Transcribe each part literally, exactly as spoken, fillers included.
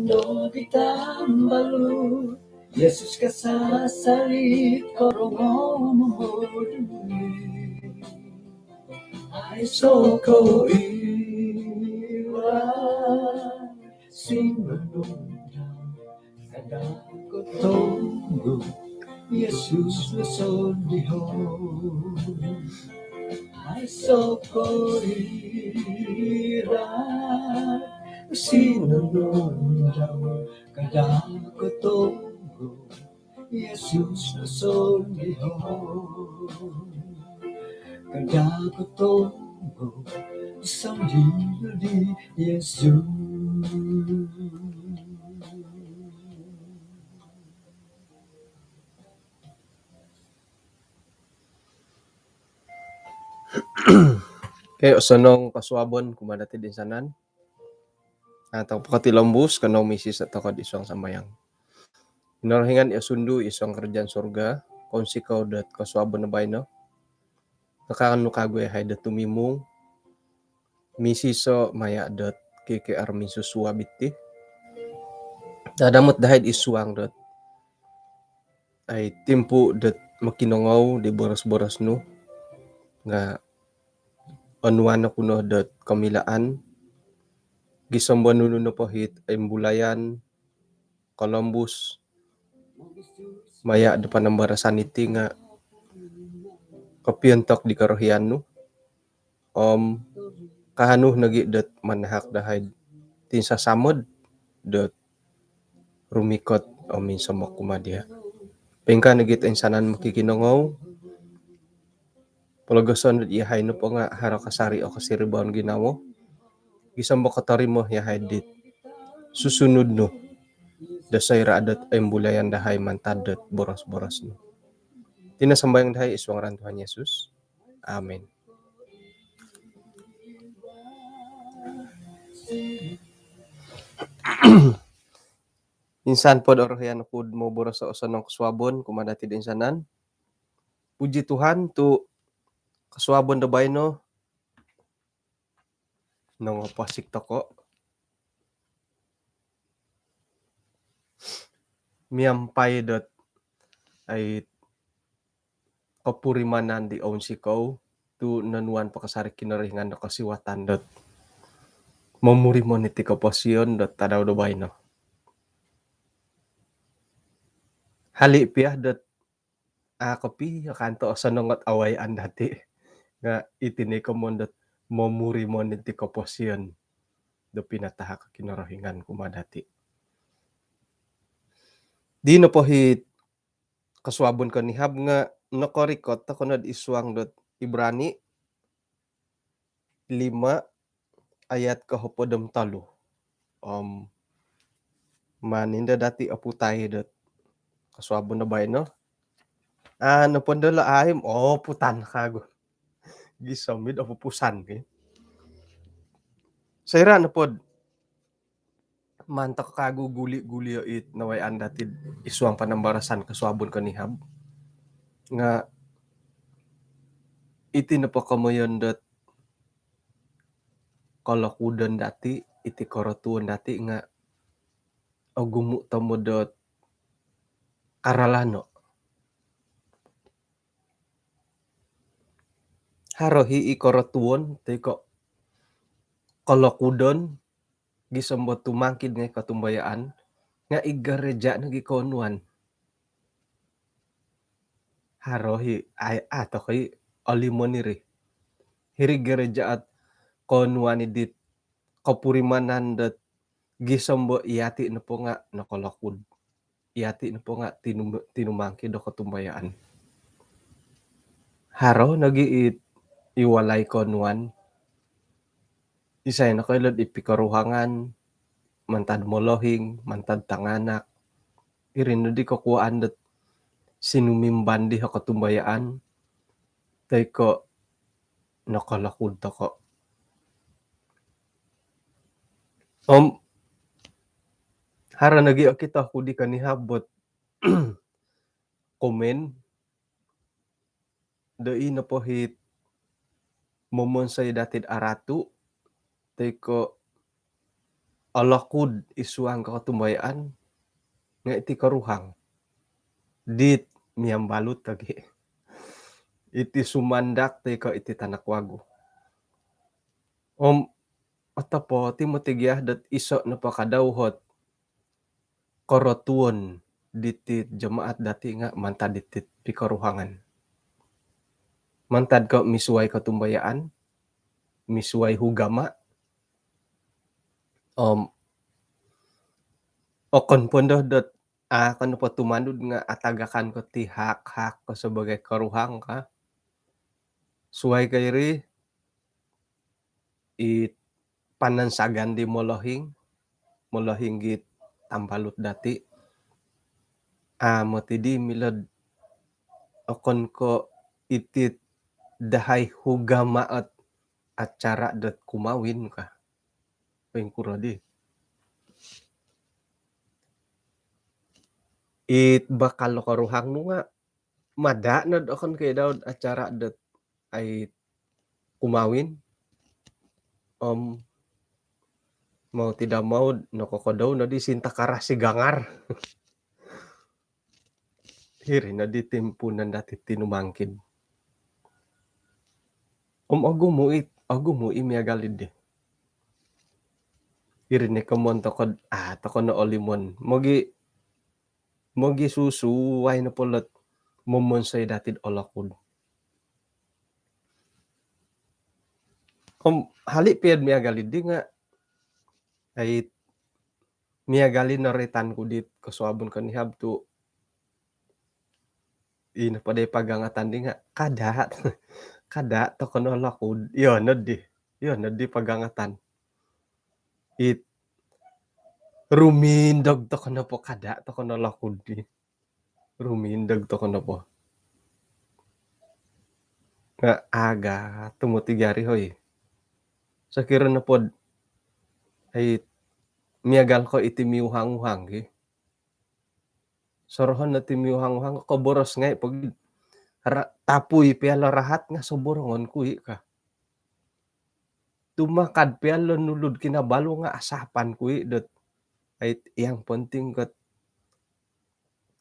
Dodi tambalut, Yesus kasasari korongou momodui. Aiso ko ira sinonudau, kada ko tonggo, Yesus no sondiho. Aiso ko ira sinonudau, kada ko tonggo, Yesus no sondiho. Kada ko tonggo, sondiho di Yesus. Okey, osonong kosuabon kumaa dati toinsanan. Nah, toko pokotilombus, kanou misiso tokou id suang sambayang. Kinorohingan i osundu id suang karajaan surga, kounsikou dot kosuabon do baino. Nakaanu kawagu yahai dot tumimung misiso maya dot K K R Minsusuab iti. Dadamot dahai id suang dot ai timpu dot mokinongou di boros-boros nu, nga onuan oku no dot komilaan gisom do nunu nopo it imbulayan, kolombus maya do panambarasan iti nga kopiontok di korohian nu. Om kaanu nogi dot manahak dahai tinsasamod dot rumikot om minsomok kumaa dia. Poingkaa nogi toinsanan mokikinongou, pologoson dot yahai nopo nga haro kasari o kosiribaan ginawo, gisom do kotorimo yahai dit susunud nu do soira dot imbulayan dahai mantad dot boros-boros nu. Iti no sambayang dahai id suang ngaran Tuhan Yesus. Amin. Insan po do orohian oku do moboros osonong kosuabon kumaa dati toinsanan. Puji Tuhan tu kosuabon do baino nongoposik tokou miampai dot ai kopurimanan di ounsikou tu nonuan po kasari Kinorohingan do kosiwatan dot momurimo niti koposion dot tadau do baino. Hali pia dot a kopio kanto osonong ot awayaan dati, nga iti no komoyon dot momurimo niti koposion do pinatahak Kinorohingan kumaa dati. Di nopo it kosuabon konihab nga nokorikot tokou no id suang dot Ibrani lima ayat kohopod om tolu. Om maan no dati oputai dot kosuabon do baino. Aa, nopo do lo aim, oputan kawagu. Gisom id opupusan ki. Soira nopo do maan tokou kawagu guli-gulio it nawayaan dati id suang panambarasan kosuabon konihab, nga iti nopo komoyon dot kolokudon dati, iti korotuon dati nga ogumu tomod dot karalano. Haro i korotuon toi ko kolokudon gisom do tumongkiad ngai kotumbayaan, nga i gereja nogi koonuan. Haro i, ai, a tokou i olimon iri. Hiri gereja ot koonuan i dit kopurimanan dot gisom do yati nopo nga nokolokud. Yati nopo nga tinum-, tinumongkiad do kotumbayaan. Haro nogi it i walai koonuan. Isai nokoilo di pikoruhangan, mantad molohing, mantad tanganak. Iri no di kokuaan dot sinumimban di kotumbayaan, toi ko nokolokud tokou. Om haro nogi okito ku di konihab dot komen do i nopo it momonsoi dati do aratu, toi ko olokud id suang kotumbayaan nga iti koruhang dit miambalut lagi. Iti sumandak toi ko iti tanak wagu. Om otopot i moti gia dot iso nopo kadau ot korotuon diti jemaat dati nga mantad diti pikoruhangan. Mantad ko misuai kotumbayaan, misuai hugama. Om okon pondo dot a ko nopo tumanud nga atagakan ko ti hak-hak ko sebagai koruhang ka. Suai ko iri, i panansagan di molohing, molohing git tambalut dati. Amo ti di milod okon ko itit dahai hugama ot acara dot kumawin ka. Poingkuro di. It bakal koruhang nu nga mada nod okon ko i daud acara dot ai kumawin. Om mau tidak mau nokokodou nodi sinta karasi gangar. Hiri nodi timpunan dati tinumangkin. Om ogumu i, ogumu i miagal di. Hiri ni komon tokod, ah, toko no olimon. Mogi, mogi susuai no polot momonsoi dati olokud. Om hali piad miagal di nga ai miagal i noroitan ku dit kosuabon konihab tu ino podoi pagangatan di nga kada, kada toko no olokud. Iyo nodi, iyo nodi pagangatan. It rumindog toko nopo kada toko no olokud di. Rumindog toko nopo. Nga aga tumut i gari hoi. Sokiro nopod ai miagal ko iti miuhang-uhang ki. Sorohon no ti miuhang-uhang ko boros ngai pogi. Tapui pialo rahat nga soborongon kui ka. Tumakad pialo nulud Kinabalu nga asapan kui dot. Ait yang penting kot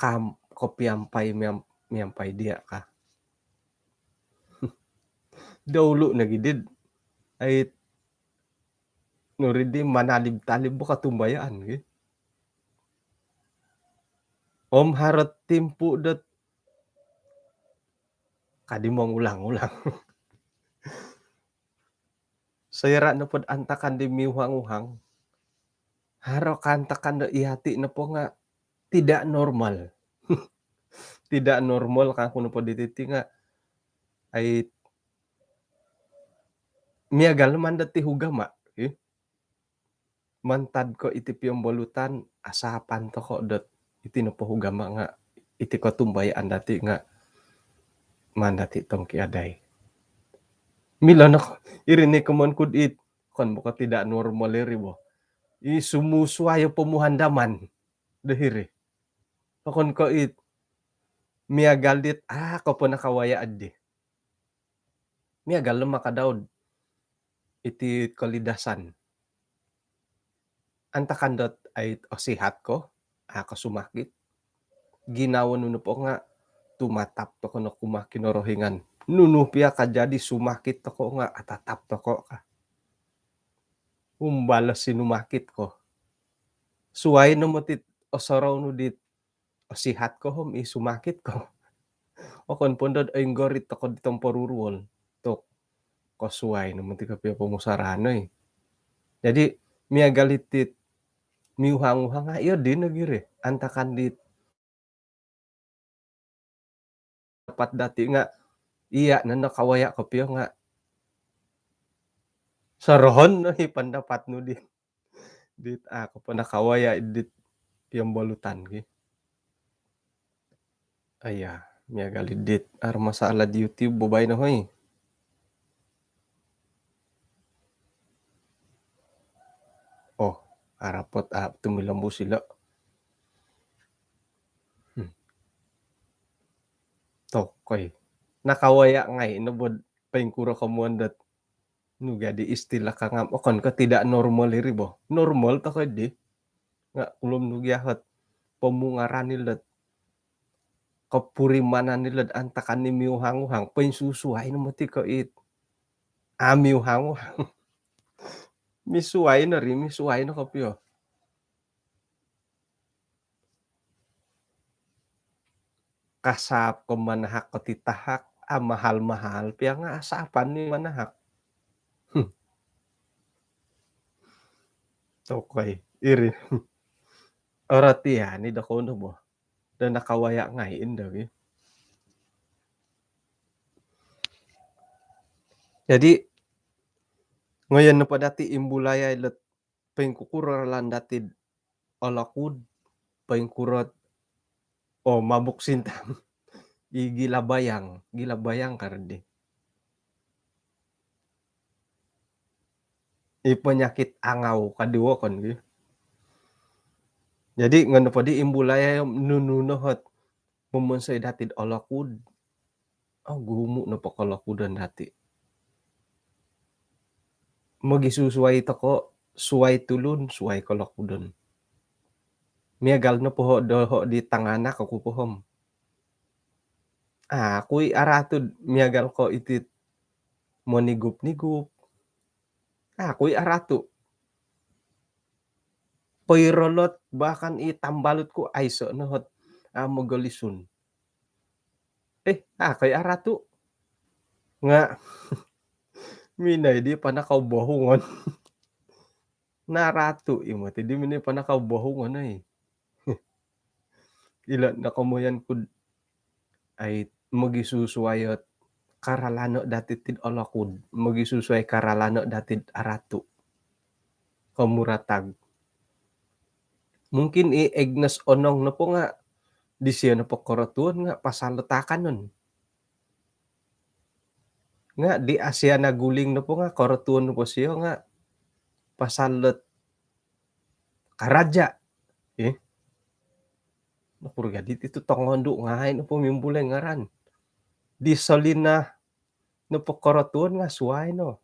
kam kopiampai miampai dia ka. Daulu nogi did ait nuri di manalib-talib bo kotumbayaan ki. Om harot timpu dot kadi mongulang-ulang. Soira nopod antakan di miuhang-uhang, haro kaantakan do iyati nopo nga tidak normal. Tidak normal kangku nopo di titi nga ai miagal no manda ti hugama. Mantad ko iti piombolutan asapan toko dot iti nopo hugama nga iti kotumbayaan dati nga maan dati tongkiadai. Milo no iri ni komon kud it kon boko tidak normal iri bo. I sumusuai o pomuhandaman do hiri. Okon ko it miagal dit ah kopo nakawaya di. Miagal no maka daud iti kolidasan. Antakan dot ait osihat ko, ah, ko sumakit. Ginawo nunu po nga tumatap toko no kumaa Kinorohingan. Nunu pia kajadi sumakit toko nga atatap toko ka. Umbal sinumakit ko. Suai no motit osorou nu dit osihat ko hom i sumakit ko. Okon pondod oinggorit toko di tomporuruol tok kosuai no moti kopio pomusarahan oi. Jadi miagal itit miuhang-uhang iyo di nogiri antakan dit dapat dati nga iya nono kawaya kopio nga sorohon no i pandapat nu di. Dit ah kopo nakawaya dit piombolutan ki. Aya miagal dit ar masalah di YouTube bobai no hoi. Oh, arapot ah tumilombus ilo. Hmm. Tokoi nakawaya ngai no bod paingkuro komuan dot Nu gadi istilah kangam, okon ko tidak normal iri bo. Normal toko di. Nga kulom nu gia hot pomungaran ilo'd kopurimanan ilo'd antakan ni miuhang-uhang, poinsusuai no moti ko it. Ah, miuhang-uhang. Misuai no ri, misuai no kopio. Kasap ko manahak ko titahak, ah, mahal-mahal pia nga asapan ni manahak. Hmm. Tokoi, iri. Orotian ni do kono bo. Do nakawaya ngai indo wi. Jadi, ngoyon nopo dati imbulaya ilo'd poingkukuro ralan dati'd olokud, poingkuro, oh, mabuk sintang. I gila bayang, gila bayang karo di. I penyakit angau kaduo kan gi. Jadi, ngono po di imbulaya nunu no hot momonsoi dati'd olokud. Ogumu' nopo kolokudon dati'. Mogisusuai toko', suai tulun, suai kolokudon. Miagal nopo ho' doho' di tanganak oku po om, a' oku i' aratu'd miagal ko' iti't monigup-nigup. A' oku i' aratu'. Poirolot, bahkan i tambalut ku aiso' no hot a' mogolisun. Eh, a' oku i' aratu'. Nga' minoi di panakau bohungon. Naratu' i' moti di minoi panakau bohungon, oi. Ilo' no komoyon ku'd ai mogisusuai ot karalano' dati' tid olokud, mogisusuai karalano' dati'd aratu'. Komuratag. Mungkin i Agnes Onong nopo nga' disio nopo korotuon nga' pasal do taakanon. Nga' di Asiana Guling nopo nga' korotuon nopo sio nga' pasal dot karaja'. Eh. Nokuro gadi' ti tu tongondu' ngai' nopo mimbulai ngaran. Di Solina nopo korotuon nga' suai no.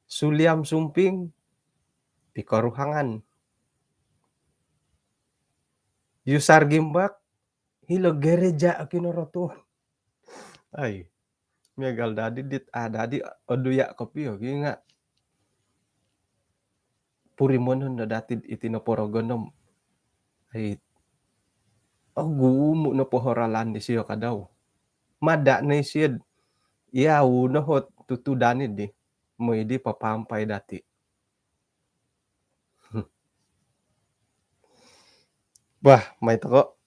Suliam Sumping, pikoruhangan. Yusar Gimbak, hilo' gereja' o kinorotuon. Ai, miagal dadi dit, a' dadi oduya' kopio gi nga' purimonon no dati'd iti nopo rogon om. Ai, ogumu' nopo ho ralan disio kadau. Mada' no isio'd iyau no hot tutudan iddi. Moi di papaampai dati'. Bah, mai toko'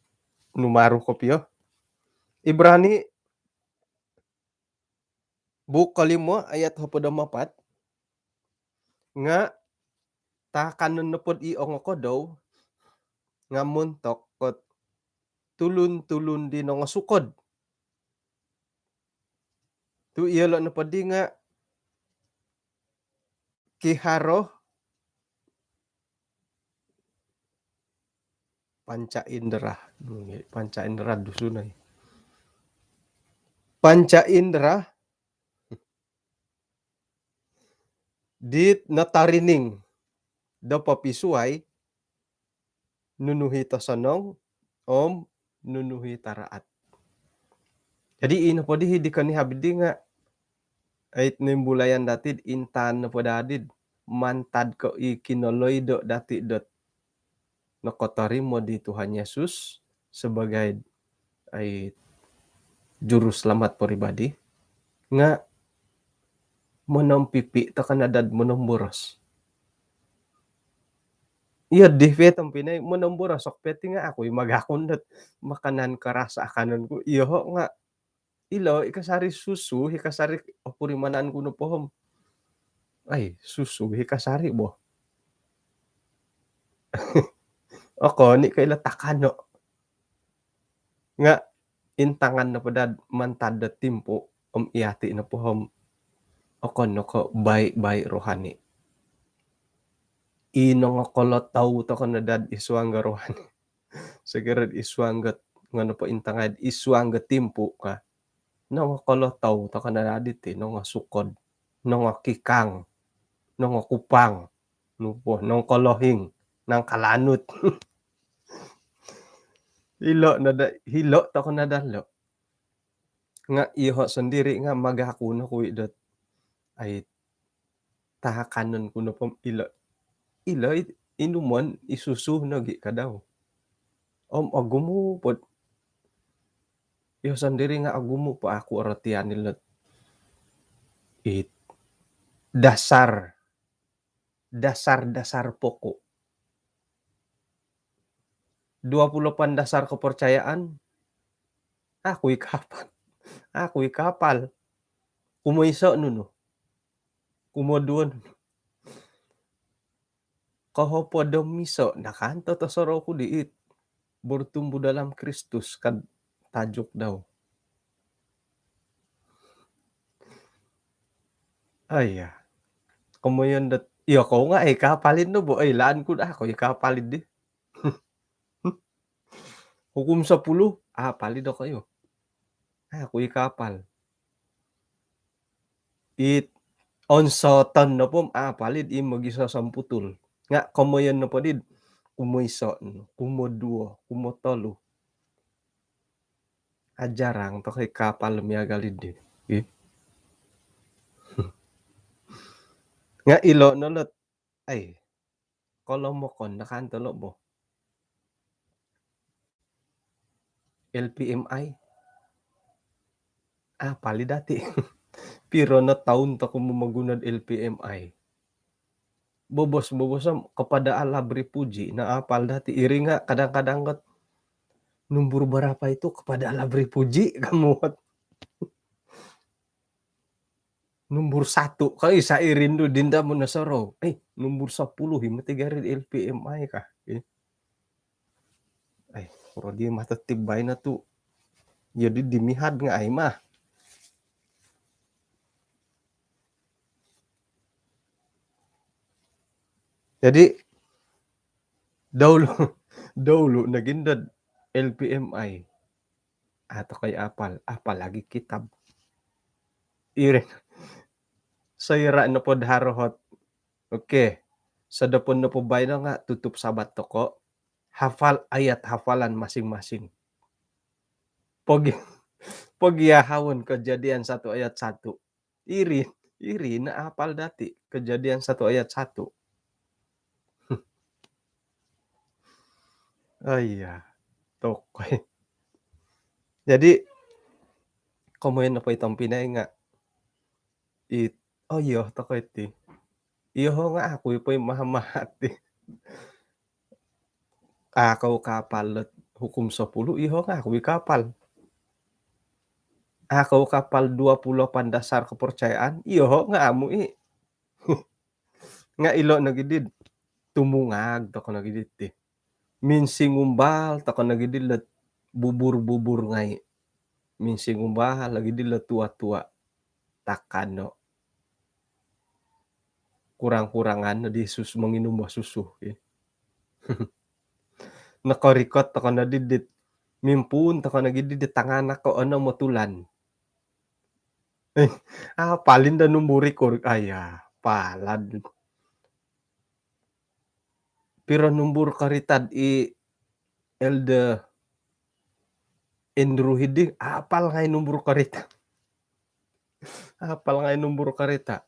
numaru kopio. Ibrani buuk kolimo ayat hopod om apat. Nga' taakanon nopod i ongokodou nga' montok kot tulun-tulun di nongosukod. Tu' iyolo' nopoddi nga' kiharo panca indera. Panca indera Dusun ai. Panca indera dit notarining do popisuai nunu hi tosonong om nunu hi taraat. Jadi, ino podi hi di konihab iddi nga' ait nimbulayan dati'd intaan nopo dadi'd mantad ko' i kinoloido' dati' dot nokotorimo di Tuhan Yesus sebagai ai juruselamat peribadi nga' monompipi' toko' no dad monomboros. Iyo di pia tompinai, monomboros ok pia ti nga' aku i' magakun dot makanan keras akanon ku. Iyoho' nga' ilo i' kasari susu, i' kasari opurimanan ku nopo om. Ai, susu i' kasari bo. Okon i' ko' ilo takano'. Nga' intangan nopo dad mantad do timpu' om iyati' nopo om okon no ko' baik-baik rohani. I nongokolotou toko' no dad id suang do rohani. Sogiro'd id suang do, ngono po intangai id suang do timpu' ka. Nongokolotou toko' no dad iti, nongosukod. nongokikang, nongokupang, nu po, nongkolohing, nangkalanut. Ilo' no da, ilo' toko' no da lo'. Nga' iyoho' sondiri' nga' magaku no kuwi' dot ai, tahakanon ku nopo ilo', ilo' i inumon i susu nogi' kadau. Om ogumu' pod, iyo sondiri' nga' ogumu' po aku orotian ilo' it dasar, dasar-dasar pokok. Dua puluh lapan dasar kepercayaan. Aku i kapal. Aku i kapal. Kumoiso' nunu. Kumoduo nunu. Kohopod om iso', nakanto tosorou ku di it Bertumbuh Dalam Kristus kad tajuk dau. Aiya. Komoyon dot, iyo kou nga' ai kapalin no bo, ai laan ku daa kou i kapalin di. Hukum sepuluh, apalid dokoyu. Aku i kapal. It onsoton nopo, apalid i mogisosomputul. Nga' komoyon nopo did, kumoiso', kumoduo, kumotolu. Ajarang toko' i kapal miagal iddi. Ih. Nga' ilo' no lot, ai, kolomokon nakanto lo' bo. L P M I. Apalid dati'. Piro no toun toko' momoguno'd L P M I. Bobos-bobos om kepada Allah beri puji. Na apal dati', iri nga' kadang-kadang got, numbur berapa itu kepada Allah beri puji kamu. Numbur satu ka, isa' i rindu dinda mu nosorou. Eh, numbur sepuluh i mati gari L P M I ka. Eh. Ai, kuro di mata tib baino tu'. Jadi di mihad nga' ai mah. Jadi, daulu, daulu nogi nod L P M I. Atau kai apal, apalagi kitab. Iri. Soira' nopod haro hot. Okey. Sodopon nopo baino nga' tutup Sabat toko'. Hafal ayat hafalan masing-masing. Pogi-, pogiahawon Kejadian satu ayat satu. Iri, iri na apal dati' Kejadian satu ayat satu. Aiya, tokoi. Jadi, komoyon nopo i tompinai nga', it, oh iyo, tokoi ti. Iyoho' nga' aku i po i maha-maha ti. Aku kapal lot hukum sepuluh, iyoho' nga' aku i kapal. Aku kapal dua puluh lapan dasar kepercayaan, iyoho' nga' amu i. Nga' ilo' nogi did, tumungag toko' nogi diti. Minsingumbal toko' nogi dilo' bubur-bubur ngai'. Minsingumbal lagi dilo' tua-tua. Takano'. Kurang-kurangan no di sus-, monginum bo susu, ki. Nokorikot toko' no didit. Mimpuun toko' nogi didit tanganak ko' onom o tulan. Eh, apalin do numbur ikur. Aiya, palad. Piro numbur karita'd i Elder Andrew hidi, apal ngai' numbur karita. Apal ngai' numbur karita.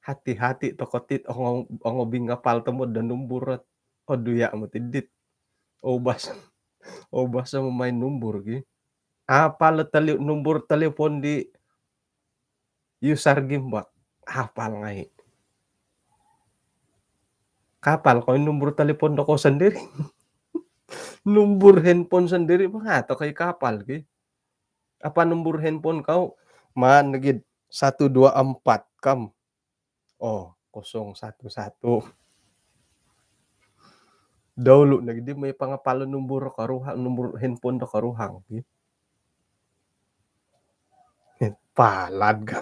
Hati-hati toko' tit, ongo-, ongobing apal tomod do numbur ot. Oduya' moti dit. Obas. Obas mamain numbur gi. Apal tali-, numbur talipon di Yusar Gimbak. Apal ngai'. Kapal ko numbur talipon doko' sondiri'. Numbur handphone sondiri' mangato kai kapal ki. Apa numbur handphone kau? Maan nogi satu dua empat kam. Oh, kosong satu satu. Daulu nogi di mai pangapalo numbur karuhang, numbur handphone do karuhang. Palad ka.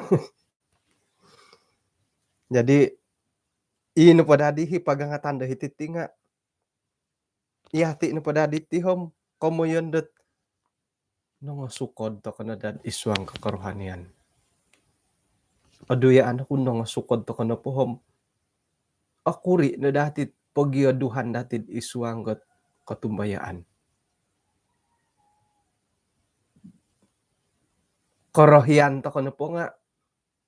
Jadi, ino po dadi hi pagangatan do hiti ti nga'. Iyati' nopo dadi ti om komoyon dot nongosukod toko' no dad isuang ko kerohanian. Oduyaan oku nongosukod toko nopo om okuri' no dati' pogioduhan dati' id suang dot kotumbayaan. Korohian toko nopo nga'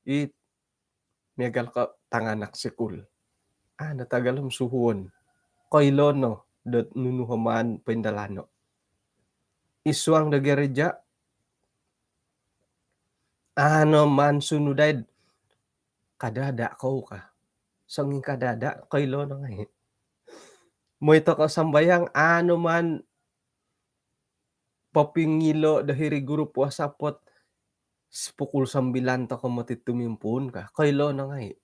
it miagal ko' tanganak sikul. A' no tagal om suhuon. Koilo no dot nunu o maan poindalano'. Id suang do gereja, a' no maan sunudai. Kadada' kou ka. Songingkadada', koilo no ngai'. Moi toko sambayang, a' no maan popingilo do hiri grup WhatsApp ot pukul sambilan toko moti tumimpuun ka. Koilo no ngai'.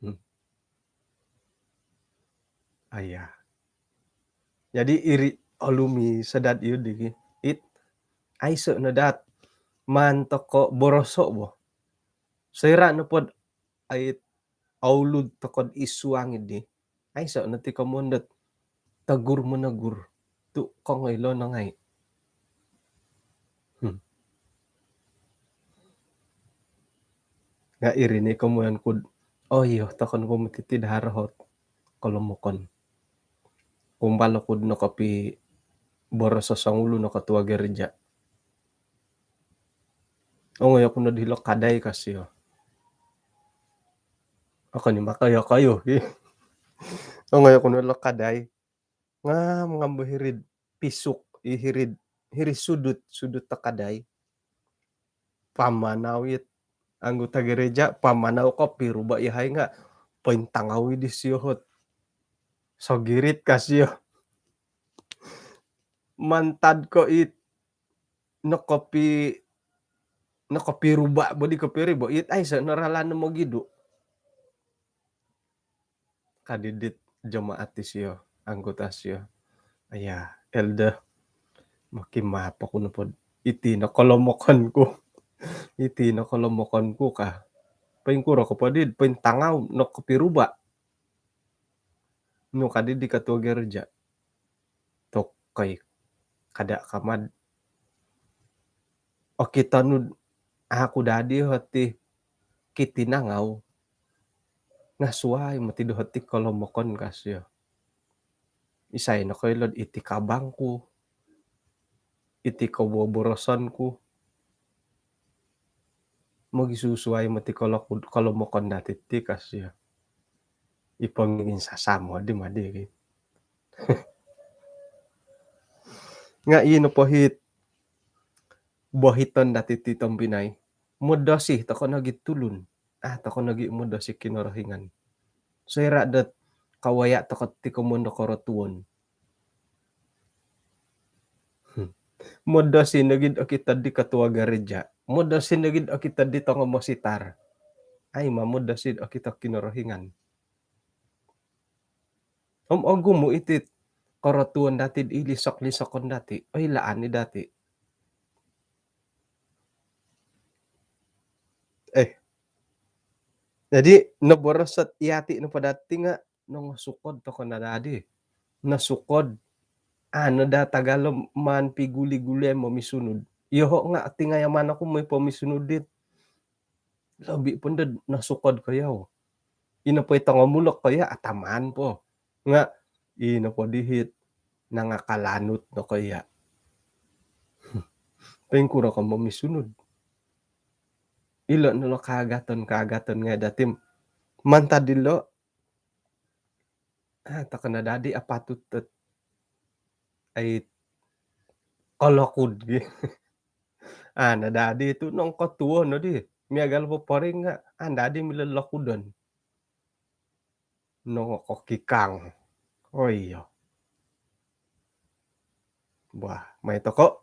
Hmm. Aya. Jadi iri olumis o dot iyo digi. It, aiso' no dot maan toko boroso' bo. Soira' nopod ait oulud toko'd id suang iddi, aiso' no ti komoyon dot togur-menegur tu' kongoilo no ngai'. Hmm. Nga' iri ni komoyon ku'd, oo, iyo, tokon po moti ti daa rohot kolomokon. Kumbal oku'd nokopiboros o songulun o ketua gereja. Ongoi oku nod hilo kadai ka sio. Okon i' makayo-kayo, hi. Ongoi oku nod hilo kadai. Ngam-ngam bo hiri'd pisuk, i hiri'd, hiri sudut, sudut do kadai. Pamanau it anggota gereja, pamanau kopiruba' iyahai nga' pointangau i' disio ot sogirit ka sio. Mantad ko' it nokopi, nokopiruba' bo di kopiri bo it, aiso' no ralan no mogidu'. Kadi dit jemaat disio, anggota sio. Aya, elder, mokimaap oku nopod iti no kolomokon ku. Iti no kolomokon ku ka. Poingkuro ko po dit pointangau, nokopiruba'. Nu kadi di ketua gereja. Tokoi, kada' kama'd okito nu'd aku dadi hoti kitinangau. Nga' suwai moti do hoti kolomokon ka sio. Isai nokoilo'd iti kabang ku, iti koboboroson ku. Mogisusuwai moti kolo-, kolomokon dati' ti ka sio. I ponginginsasamo di madi ki. Nga' ii nopo hit bohiton dati' ti tompinai, modosi toko' nogi' tulun, a' toko' nogi' modosi Kinorohingan. Soira' dot kawaya' toko' ti komoyon do korotuon. Hmm. Modosi nogi'd okito'd di ketua gereja. Modosi nogi'd okito'd di tongo mositar. Ai ma modosi okito Kinorohingan. Om ogumu' iti't korotuon dati'd i lisok-lisokon dati'. Oilaan i' dati'. Eh. Jadi, noboros ot iyati' nopo dati' nga' nongosukod toko' no dadi. Nosukod. A' no daa tagal om maan piguli-guli ai momisunud. Iyoho' nga' tingayaman oku moi pomisunud dit. Lobi' po ndo'd nosukod ko yau. Ino po i tongo mulok ko ya, atamaan po. Nga' ino po dihit nangakalanut no ko ya. Poingkuro ko momisunud. Ilo' no lo kaagaton-kaagaton ngai' dati' mantad dilo'. A' toko' no dadi apatut dot ai kolokud gi. A' no dadi tu' nongkotuo nodi. Miagal poporing nga' a' no dadi milo lokudon. Nongokokikang. Oo iyo. Bah, mai toko'.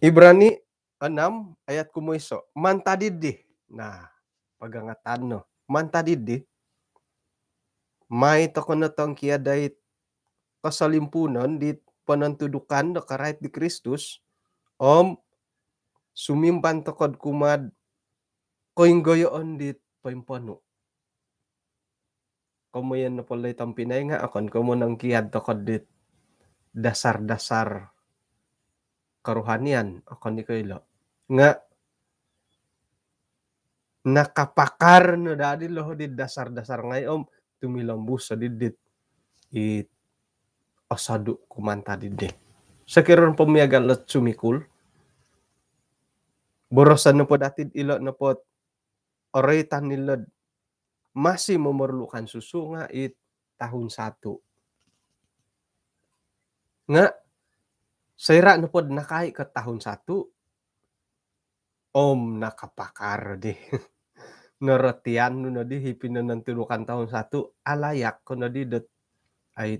Ibrani enam ayat kumoiso'. Mantad iddi. Nah, pagangatan no. Mantad iddi, mai toko' no tongkiad dait kosolimpuunon dit ponontudukan do karait di Kristus, om sumimban toko'd kumaa'd koinggoyoon dit poimponu'. Komoyon nopo lo i tompinai nga' okon ko' monongkiad toko' dit dasar-dasar kerohanian, okon i ko ilo. Nga nakapakar no daa dilo di dasar-dasar ngai om tumilombus o didit i osodu ku mantad didi. Sokiro nopo miagal dot sumikul, boroson nopo dati ilo nopo oroitan ilo masih memerlukan susu nga i tahun satu. Nga soira nopo nakai ke tahun satu, om nakapakar di. Norotian nu nodi i pinonontudukan tahun satu, alayak ko nodi dot ai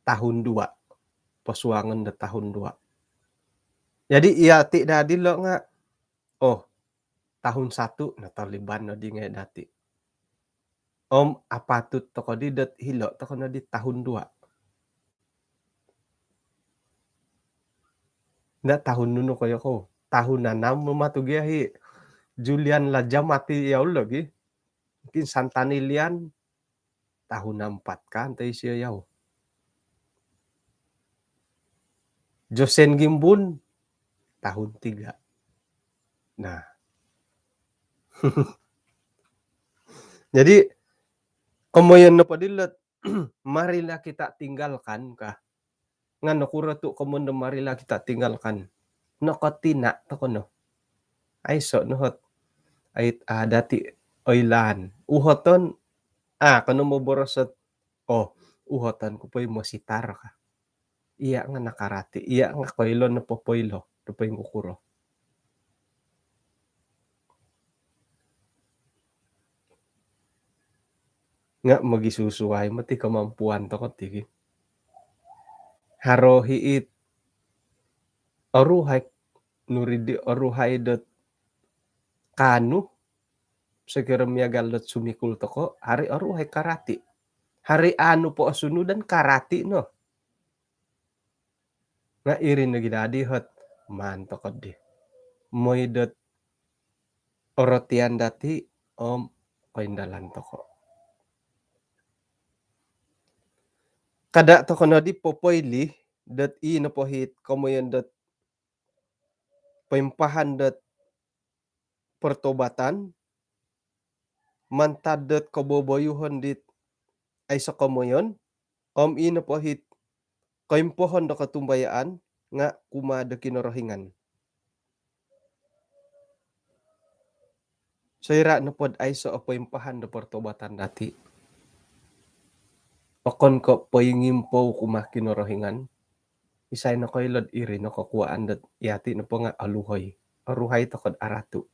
tahun dua. Posuangon dot tahun dua. Jadi iya ti daa dilo nga, oh, tahun satu nataliban nodi ngai dati. Om apatut toko di dot hilo toko nodi tahun dua. Nda tahun nunu koyo ko. Tahun enam matu gia i Julian Laja mati yau lagi. Mungkin Santani Lian tahun empat kan, tai sio yau. Josen Gimbun tahun tiga. Nah. Jadi, komoyon nopo dilo, marilah kita tinggalkan kah? Nga nokuro tu komoyon do marilah kita tinggalkan? Nokotina toko no. Aiso no ot ai dati oilaan. Uhoton, ah, kono moboros ot, oh, uhoton ku po i mositar kah. Iya nga nakarati, iya nga koilo nopo poilo do poingkukuro. Nga mogisusuai moti kemampuan toko ti ki. Haro i it oruhai nuridi, oruhai dot kaanu, sokiro miagal dot sumikul toko, haro i oruhai karati. Haro i aanu po osunudan karati no. Nga iri nogi dadi ot maan toko di. Moi dot orotian dati om koindalan toko. Kada toko nodi popoilo dot i nopo it komoyon dot poimpahan dot pertobatan mantad dot koboboyuhon dit aiso komoyon, om i nopo it koimpohon do kotumbayaan nga kumaa do Kinorohingan. Soira nopo dot aiso o poimpahan do pertobatan dati, okon ko poingimpou kumaa Kinorohingan, isai nokoilo dot iri no kokuaan dot yati nopo nga aluhoi, oruhai toko dot aratu.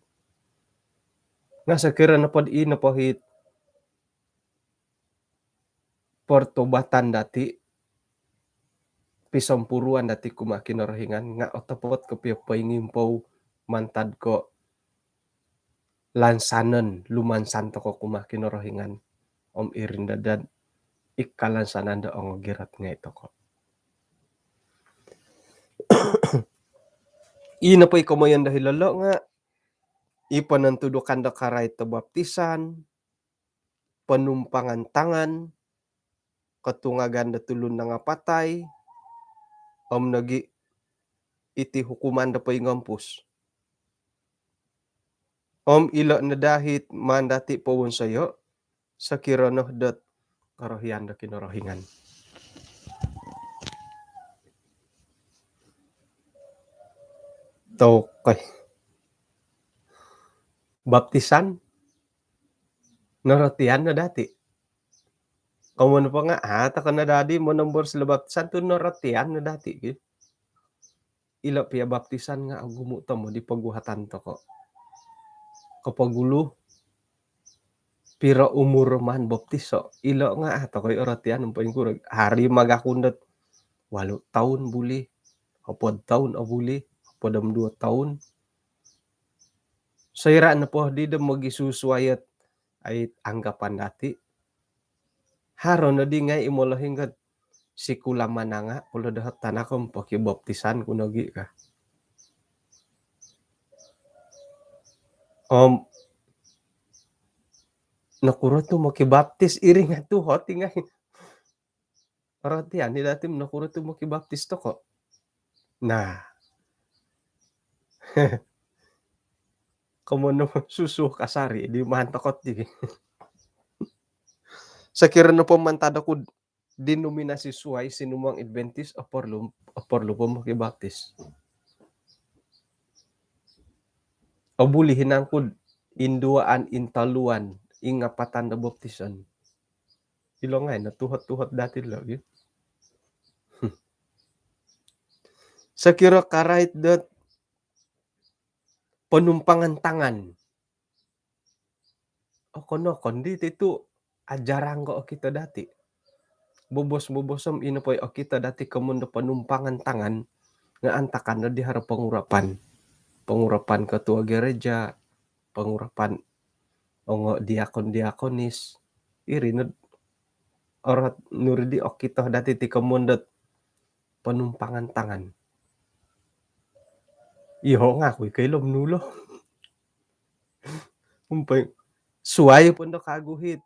Nga sokiro nopo dot i nopo it pertobatan dati, pisompuruan dati kumaa Kinorohingan nga otopot kopio poingimpou mantad ko lansanon, lumansan toko kumaa Kinorohingan. Om iri no dot i kalansanan do ongogirot ngai toko. I nopo i komoyon do hilo lo nga i ponontudukan do karait do baptisan, ponumpangan tangan, kotungagan do tulun nangapatai, om nogi iti hukuman do poingompus. Om ilo no daa it maan dati powonsoyo, sokiro no dot korohian do Kinorohingan. Tokoi. Baptisan, norotian no dati. Komoyon nopo nga, ah, toko no dadi monomboros ilo baptisan tu norotian no dati ki. Ilo pia baptisan nga ogumu tomod i poguhatan toko. Kopogulu, piro umur maan baptiso? Ilo nga, ah, tokoi orotian om poingkuro. Haro i magakun dot walu toun buli, hopod toun o buli, hopod om duo toun. Soira nopo di do mogisusuai ot ai anggapan dati, haro nodi ngai i molohing dot sikul mananga, polo dohot tanak om pokibaptisan ku nogi ka. Om nokuro tu mokibaptis, iri nga tuhot i ngai. Orotian i dati nokuro tu mokibaptis toko. Nah, Komoyon no susu kasari di maan tokot di. Sokiro nopo mantad oku denominasi suai sinumuang Adventist, oporlu, oporlu po mokibaptis. Obuli hinangkud induaan, intaluan, ingapatan do baptisan. Ilo ngai no tuhot-tuhot dati lo, gitu. Sokiro karait dot ponumpangan tangan. Okon-okon di ti tu ajarang ko okito dati. Bobos-bobos om ino poi okito dati komoyon do ponumpangan tangan nga antakan do di haro pengurapan. Pengurapan ketua gereja, pengurapan ongo diakon-diakonis. Iri no orot nuri di okito dati ti komoyon dot ponumpangan tangan. Iyo nga aku iko ilo menulo. Umpai suai pun do kaguhit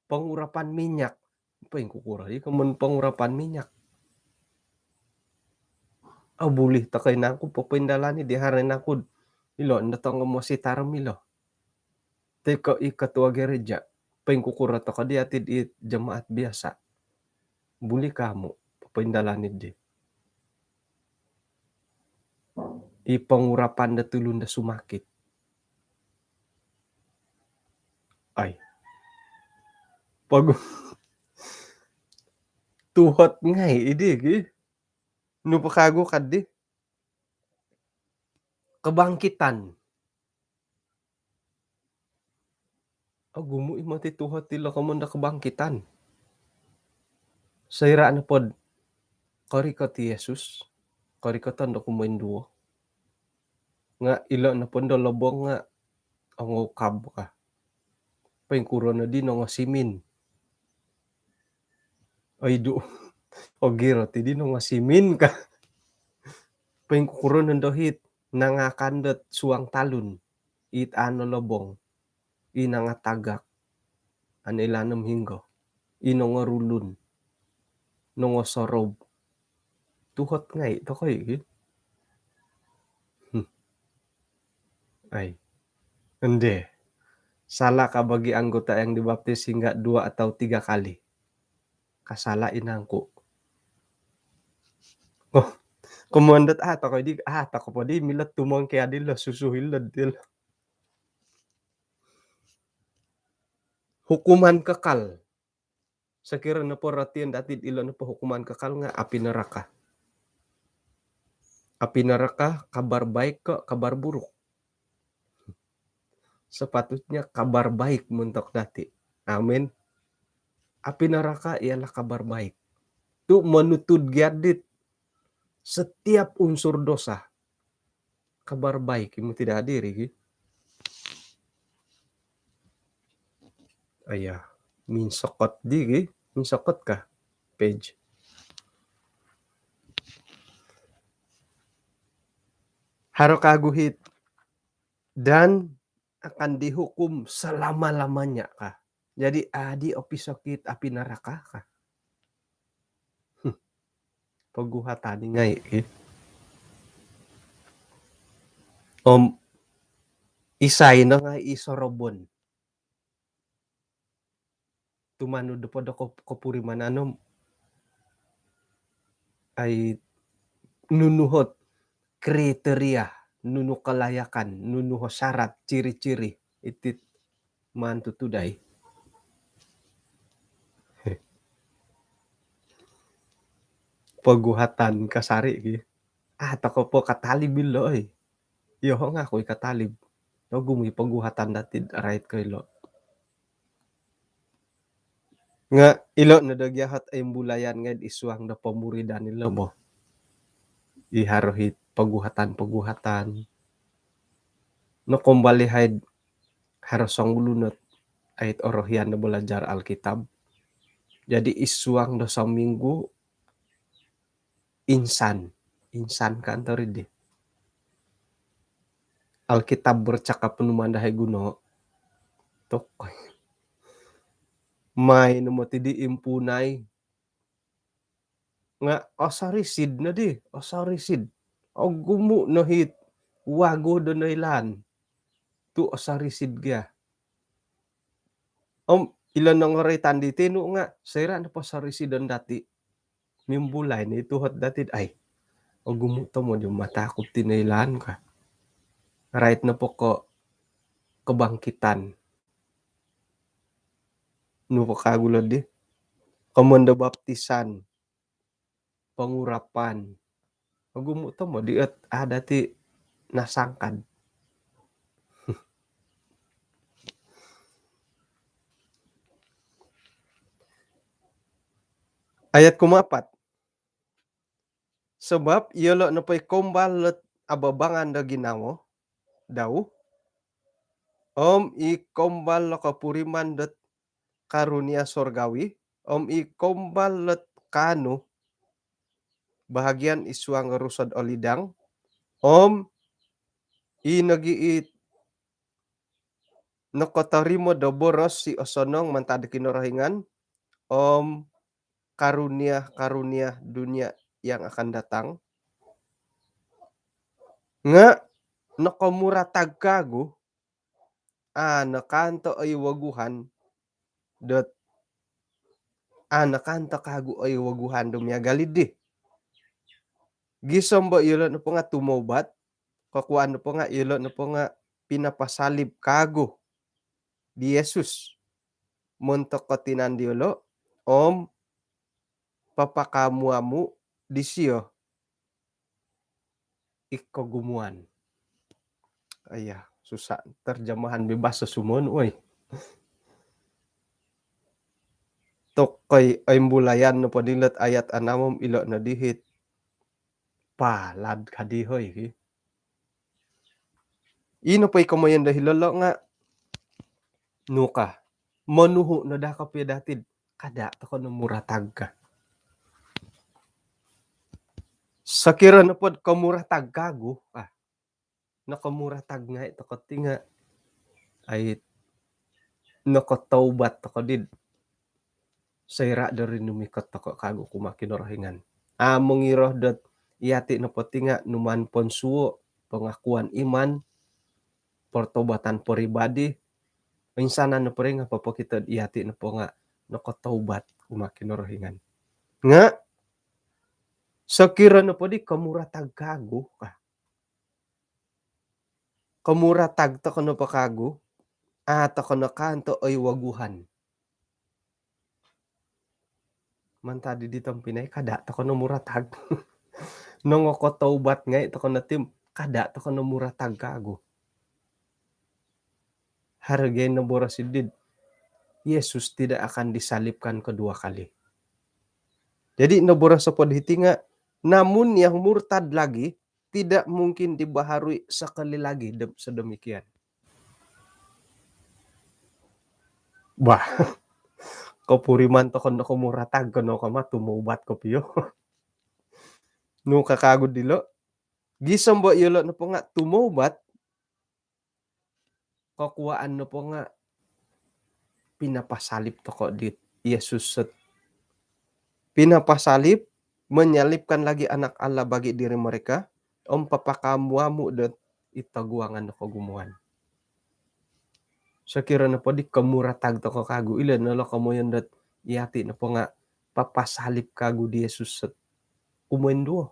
pengurapan minyak. Umpai kukuro di komoyon pengurapan minyak. Au bulih tokou nangku popoindalani di haro nangku ilo ndo tongo mosi tarum ilo. Tiko i ketua gereja, poingkukuro toko di ati di jemaat biasa. Buli kamu poindalani di. I pengurapan do tulun do sumakit. Ai. Pagu. Tuhot ngai idi ki. Nu po kagu kadi. Kebangkitan. Ogumu i moti tuhot ilo komoyon do kebangkitan. Soira nopod korikot i Yesus, korikoton do kumoinduo. Nga ilo nopo ndo lobong nga ongo ukab ka. Poingkuro no di nongo simin. Oidu. Ogiro ti di nongo simin ka. Poingkuro no ndo hit nangakan dot suang talun. It ano lobong. I nangatagak. Ano ilanom hinggo. I nongo rulun. Nongo sorob. Tuhot ngai tokoi ki. Hmm. Ai. Ende. Salah ka bagi anggota yang dibaptis hingga dua atau tiga kali. Kasala inangku. Oh, komoyon dot ah tokoi di ah toko po di milo tumong ke adil lo susu ilo dil. Hukuman kekal. Sokiro nopo ratian dati ilo nopo hukuman kekal nga api neraka. Api neraka kabar baik ko kabar buruk? Sepatutnya kabar baik montok dati. Amin. Api neraka ialah kabar baik. Tu menutud giadit setiap unsur dosa. Kabar baik imu tidak hadir iki. Ayah, minsokot di ki, minsokot kah page. Haro kaguhit dan akan dihukum selama-lamanya kah. Jadi adi opisokit api neraka kah. Poguhatan ngai ki. Om isai no ngai i sorobon. Tumanud do podo kopurimanan om ai nunu hot kriteria, nunu kelayakan, nunu hot syarat, ciri-ciri itit maan tutudai. Poguhatan kasari ki. Ah, toko po katalib ilo oi. Iyo ho ngaku i katalib. Ogumu i poguhatan dati rait ko ilo. Nga ilo no do giahot imbulayan ngai id suang do pomuridan ilo bo. I haro hit poguhatan-poguhatan. No kombali haid haro songulun ot ait orohian do belajar Alkitab. Jadi id suang do sominggu insan, insan kantor idi. Alkitab bercakap penuman dahai guno. Tok. Mai no moti di impunai. Nga osorisid no di, osorisid. Ogumu no hit wagu do noilaan tu' osorisid gia. Om ilo nongoroitan diti nu nga' soira' nopo sorisidon dati' mimbulai no i tuhot dati'd ai, ogumu' tomod i matakub ti noilaan ka. Rait nopo ko kebangkitan. Nu po kagu lo di. Komoyon do baptisan. Pengurapan. Ogumu' tomod i ot ada ti nasangkad. Ayat kumaapat. Sabap iyolo' nopo i kombal dot ababangan do ginawo dau, om i kombal do kopuriman dot karunia sorgawi, om i kombal dot kaanu bahagian i suang do Rusod Olidang, om i nogi i nokotorimo do boros i osonong mantad Kinorohingan, om karunia-karunia dunia yang akan datang. Nga' nokomuratag kagu, a' no kaanto' oi woguhan dot, a' no kaanto' kagu oi woguhan do miagal iddi. Gisom bo iyolo' nopo nga' tumoubat, kokuwaan nopo nga' iyolo' nopo nga' pinapasalib kagu di Yesus montok do tinan diyolo', om papakaamu-amu' disiyo i kogumuan. Aiya, susah terjemahan bebas sumonu, oi. Tokoi, oi, mbulayan nopo dilo' ayat anam om ilo' no dihit. Palad kadi, hoi, ki. Ino po i komoyon do hilo' lo' nga' nu ka, monuhu' no daa kopio dati'd kada' toko' no muratag ka. Sokiro nopod komuratag kagu, ah, nokomuratag ngai' toko' ti nga', ai, nokotoubat toko' did soira' do rinumikot toko' kagu kumaa Kinorohingan. A' mongiro dot iyati' nopo ti nga' numaan ponsuo', pengakuan iman, pertobatan peribadi, insanan nopo ri nga' popokito'd iyati' nopo nga' nokotoubat kumaa Kinorohingan. Nga' sokiro nopo di komuratag kagu ka, komuratag toko' nopo kagu, a' toko' no kaanto' oi woguhan. Mantad di tompinai, kada' toko' no muratag. Nongokotoubat ngai' toko' no tim, kada' toko' no muratag kagu. Haro gia i noboros iddid, Yesus tidak akan disalibkan kedua kali. Jadi noboros opod hiti nga', namun yang murtad lagi tidak mungkin dibaharui sekali lagi, dem-, sedemikian. Bah, kopuriman toko' no komuratag ko no kama, tumoubat kopio. Nu ka kagu dilo', gisom bo iyolo' nopo nga' tumoubat, kokuwaan nopo nga' pinapasalib toko' di Yesus sot. Pinapasalib, menyalibkan lagi Anak Allah bagi diri mereka, om papakaamu-amu' dot i toguangan do kogumuan. Sokiro nopo di komuratag toko' kagu, ilo no lo komoyon dot iyati' nopo nga' papasalib kagu di Yesus sot kumoinduo.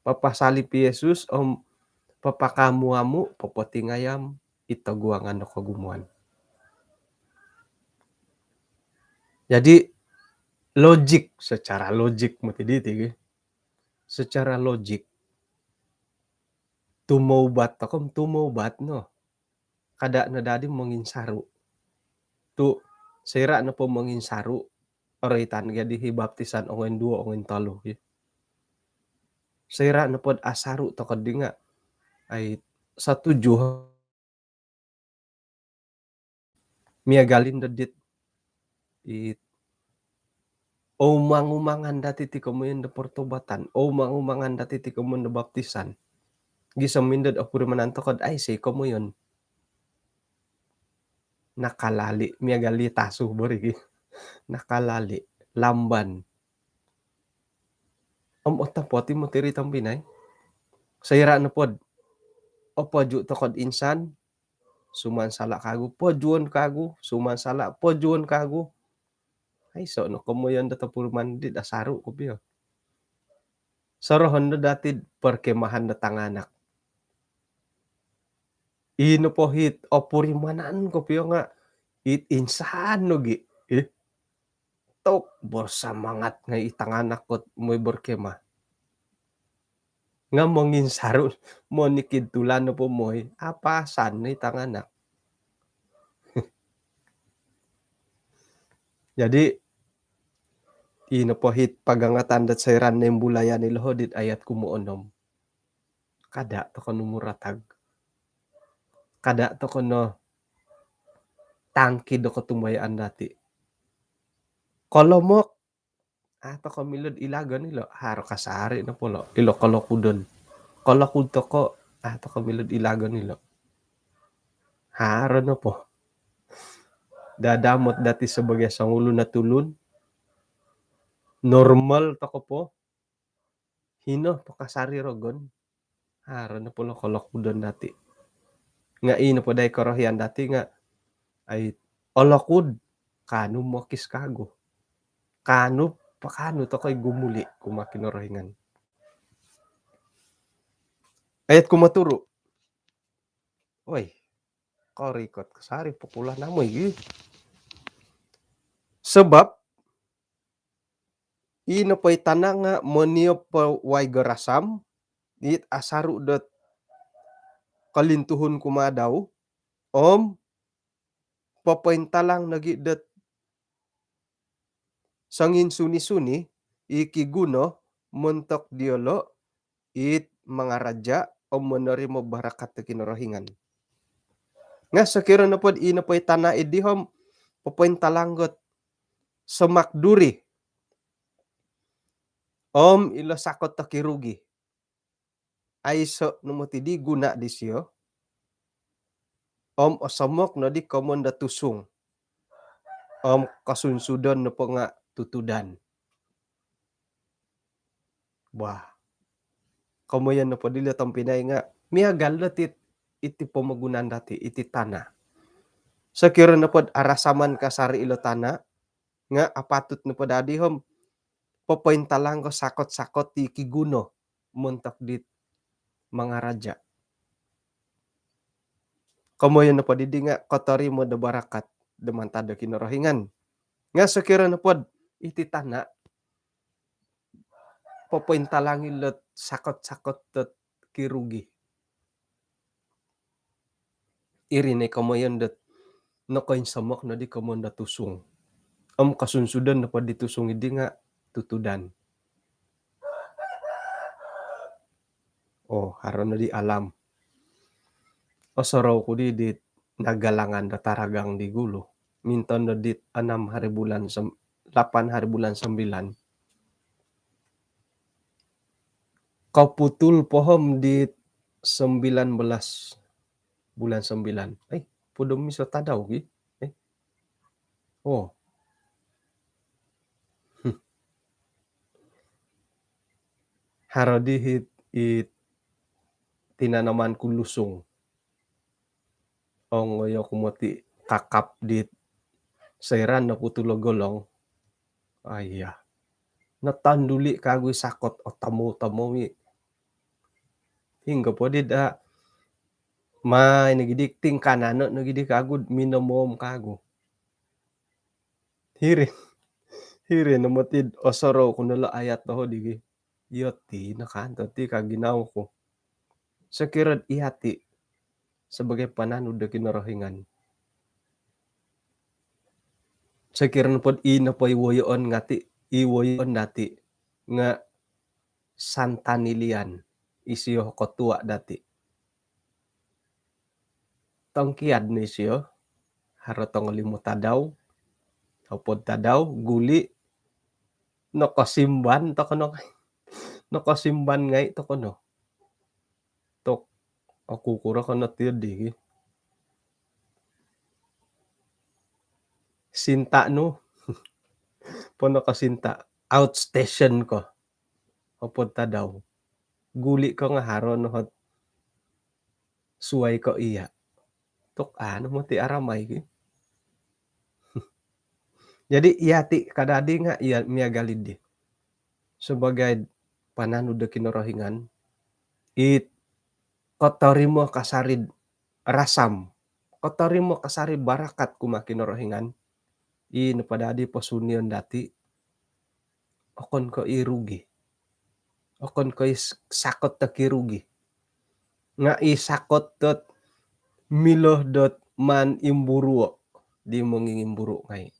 Papasalib i Yesus om papakaamu-amu', popotingayam i toguangan do kogumuan. Jadi, logik, secara logik moti diti, ki. Secara logik, tumoubat toko' om tumoubat no. Kada' no dadi monginsaru'. Tu' soira' nopo monginsaru', oroitan gia di hi baptisan ongoinduo, ongointolu, ki. Soira' nopod asaru' toko' di nga', ai, satuju. Miagal indo dit, it, oumang-umangan dati' ti komoyon do pertobatan, oumang-umangan dati' ti komoyon do baptisan. Gisom indo'd opurimanan toko'd aiso' i komoyon. Nakalali', miagal i tasu bo ri, ki. Nakalali', lamban. Om otopot i moti ri tompinai. Soira' nopod opoju' toko'd insan, sumansala' kagu, pojuon kagu, sumansala', pojuon kagu. Aiso' no komoyon do topuriman di asaru' kopio. Sorohon do dati'd perkemahan do tanganak. Ino po hit opurimanan kopio nga' it insan nogi'. Ih. Tok, bersemangat ngai' i tanganak ko't moi berkemah. Nga' monginsaru', monikid tulan nopo moi, apasan no i tanganak. Jadi, ino po hit pagangatan dot soira' noimbulayan ilo hodi'd ayat kumoonom. Kada' toko' no muratag. Kada' toko' no tangkid do kotumbayaan dati'. Kolomok, a' toko' milo'd ilagon ilo', haro kasari' nopo lo'. Ilo kolokudon. Kolokud toko', a' toko' milo'd ilagon ilo'. Haro nopo. Dadamot dati' sabagai songulun o tulun. Normal toko' po. Hino po kasari' rogon. Haro nopo lo' kolokudon dati'. Nga' ino po dai korohian dati' nga' ai olokud, kaanu mokis kagu. Kaanu, pakaanu toko' i gumuli' kumaa Kinorohingan. Ayat kumoturu'. Oi, korikot kasari' pukulan amu' igi. Sebab ino po i tana' nga' moniop po waig o rasam, it asaru' dot kolintuhun kumaa dau, om popointalang nogi' dot songinsuni-suni i kiguno montok diyolo' it mangaraja' om monorimo barakat do Kinorohingan. Nga' sokiro nopod ino po i tana' iddi om popointalang got somak duri om ilo sakot tokirugi, aiso' no moti di guna' disiyo, om osomok noddi komon do tusung, om kosunsudon nopo nga' tutudan. Bah, komoyon nopo dilo tompinai nga' miagal dot it, iti pomogunan dati', iti tana'. Sokiro nopod arasaman kasari' ilo tana', nga' apatut nopo dadi om popointalang ko sakot-sakot ti kiguno montok dit mangaraja'. Komoyon nopo didi nga' kotorimo do barakat do mantad do Kinorohingan. Nga' sokiro nopod iti tana' popointalang ilot sakot-sakot dot kirugi, iri no i komoyon dot nokoinsomok noddi komon do tusung. Om kosunsudon nopo di tusung iddi nga' tutudan. Oh, haro noddi alam. Osorou ku di dit nagalangan do taragang di gulu. Minton do dit anam hari bulan sem-, lapan hari bulan sembilan. Koputul po om di sembilan belas bulan sembilan. Eh, podo miso tadau gi. Eh. Oh. Haro di hit, it tinanaman ku lusung. Ongoyo ku moti kakap dit soira' noputul o golong. Aiya. Notonduli' kagu i sakot, otomou-tomou i. Hinggo po di da, mai nogi di tingkanano' nogi di kagu, minomoom kagu. Hiri, hiri no moti osorou ku no lo ayat toho digi. Iyo ti no kanto ti ka ginawo ku. Sokiro'd iyati' sabagai pananud do Kinorohingan, sokiro nopod ii nopo i woyoon ngati', i woyoon dati' nga' santanilian isiyo kotua' dati'. Tongkiad no isiyo, haro tongo limo tadau, hopod tadau, guli', nokosimban toko no. Nokosimban ngai' toko no. Tok, oku kuro kono tiyo di. Sinta' nu. Pono ko sinta'. Outstation ko. Hopod tadau. guli' ko nga' haro no hot suwai ko iya'. Tok anu moti aramai ki. Jadi iyati' kadadi nga' iya' miagal iddi. Sabagai pananud do Kinorohingan, it kotorimo kasari'd rasam, kotorimo kasari barakat kumaa Kinorohingan, i nopo dadi posunion dati', okon ko' i rugi. Okon ko' i s-, sakot do kirugi. Nga' i sakot dot milo dot maan imburuo' di mongingimburu' ngai'.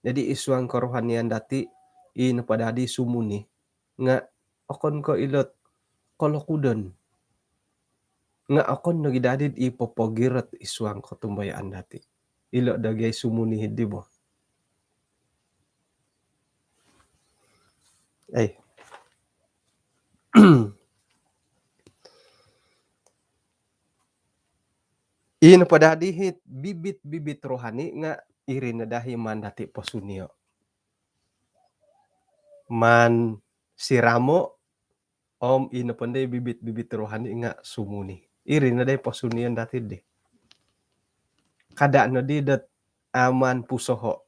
Jadi i suang kerohanian dati', i nopo dadi sumuni nga' okon ko' ilot kolokudon. Nga' okon nogi dadi i popogirot i suang kotumbayaan dati'. Ilo' dagai sumuni hiddi bo. Ai. I nopo dadi hit bibit-bibit rohani nga' iri no dahi maan dati' posunio'. Maan siramo', om i nopo ndai bibit-bibit rohani nga' sumuni. Iri no dai posunion dati' di. Kada' nodi dot amaan pusoho',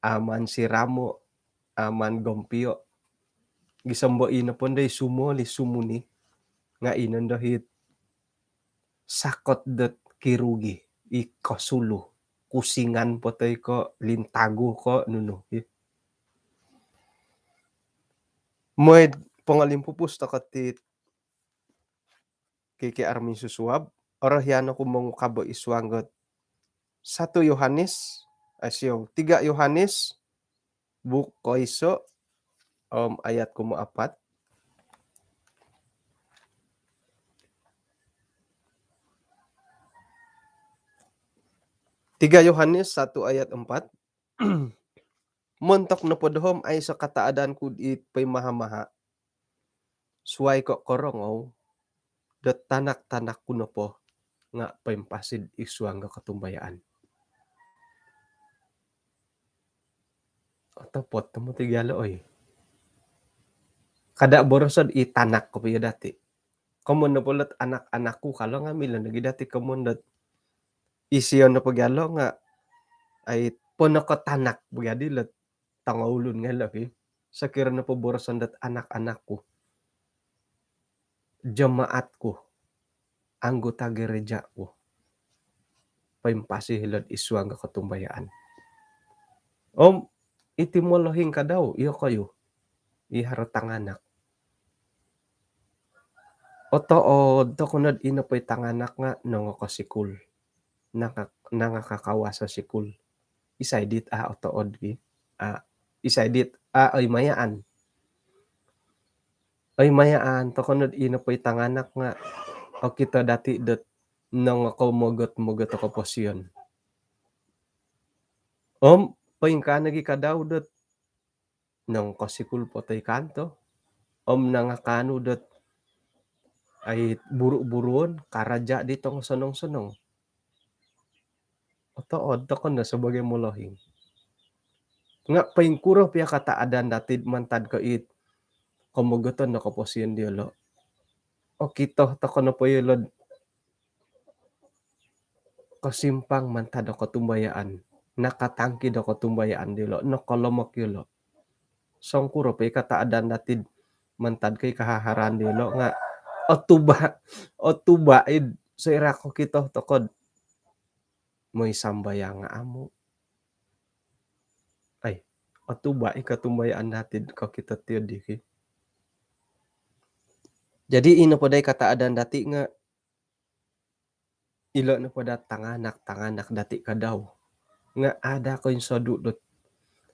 amaan siramo', amaan gompio'. Gisom bo i nopo ndai sumoli sumuni, nga' i nondo hit sakot dot kirugi, i kosulu, kusingan po toi ko' lintagu ko' nunu. Moi'd pongolimpupus toko' ti K K R minsusuab, orohian oku mongukabo i suang dot satu Yohanes, eh, siou, tiga Yohanes, buuk koiso', om ayat kumoapat. Tiga Yohanes satu ayat empat. Montok nopo doho om aiso' kataadan ku dit poimaha-maha, suwai ko' korongou, dot tanak-tanak ku nopo nga' poimpasi'd i suang do kotumbayaan. Otopot tomod ti gia lo' oi. Kada' boroso'd i tanak kopio dati'. Komoyon nopo lot anak-anak ku ka lo' nga' milo nogi dati' komoyon dot isio nopo gia lo' nga' ai ponoko tanak bo gia di lot tongoulun ngai' lo' ki. Sokiro nopo boroson dot anak-anak ku, jemaat ku, anggota gereja ku, poimpasi hilo'd i suang do kotumbayaan. Om iti molohing ka dau, iyokoyu i haro tanganak. Otood toko' nod ino po i tanganak nga' nongokosikul. Nanga-, nangakakawas o sikul. Isai dit a' otood ki. A', isai dit a' oimayaan. Oimayaan toko' nod ino po i tanganak nga' okito dati' dot nongokomogot-mogot o koposion. Om poingkaa nogi ka dau dot nongokosikul po toi kanto. Om nangakaanu dot ai buru-buruon, karaja di tongosonong-sonong. Otood toko' no sabagai molohing. Nga' poingkuro pia kataadan dati'd mantad ko' it komogoton do koposion diyolo'. Okito toko' nopo iyolo'd kosimpang mantad do kotumbayaan, nakatangki do kotumbayaan diyolo', nokolomok iyolo'. Songkuro po i kataadan dati'd mantad ko' i kahaharaan diyolo' nga' otuba', otuba' id soira' kokito toko'd moi sambayang nga' amu'. Ai, otuba' i kotumbayaan dati'd kokito tiyo di ki. Jadi ino po dai kataadan dati' nga' ilo nopo daa tanganak-tanganak dati' ka dau nga' ada' koinsodu' dot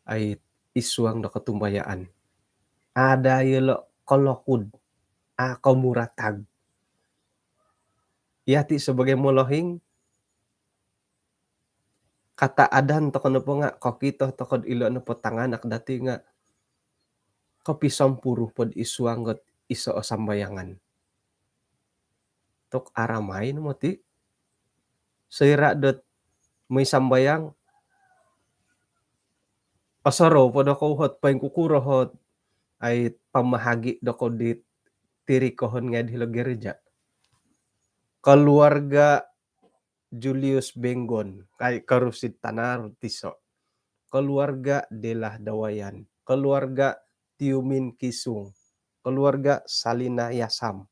ai i suang do kotumbayaan. Ada' iyolo' kolokud, a' komuratag. Iyati' sabagai molohing, kataadan toko' nopo nga' kokito toko'd ilo nopo tanganak dati' nga' kopisompuru pod i suang dot iso' o sambayangan. Tok aramai no moti'. Soira' dot moi sambayang, osorou po dokou hot poingkukuro hot ai pamahagi' dokou dit tirikohon ngai' hilo gereja. Keluarga Julius Benggon, kai korusid tanaru tiso'. Keluarga Delah Dawayan, keluarga Tiumin Kisung, keluarga Salina Yasam,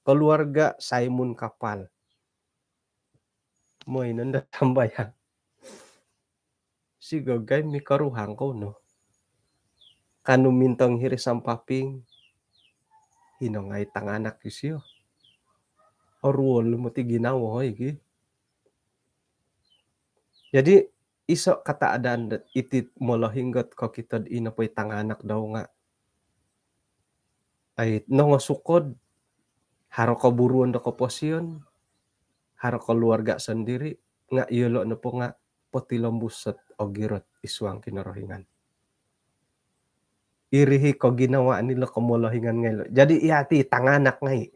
keluarga Simon Kapal. Moi nondo sambayang. Sigogai mikoruhang kou no. Kanu mintong hiri sampaping, hino ngai' tanganak isio. Oruol moti ginawo hoi ki. Jadi, iso' kata' adaan dot iti molohing ot kokito'd ino poi tanganak dau nga' ai nongosukod, haro koburuon do koposion, haro keluarga sendiri, nga' iyolo' nopo nga' potilombus ot ogirot id suang Kinorohingan. Iri hi koginawaan ilo komolohingan ngai' lo. Jadi iyati' i tanganak ngai'.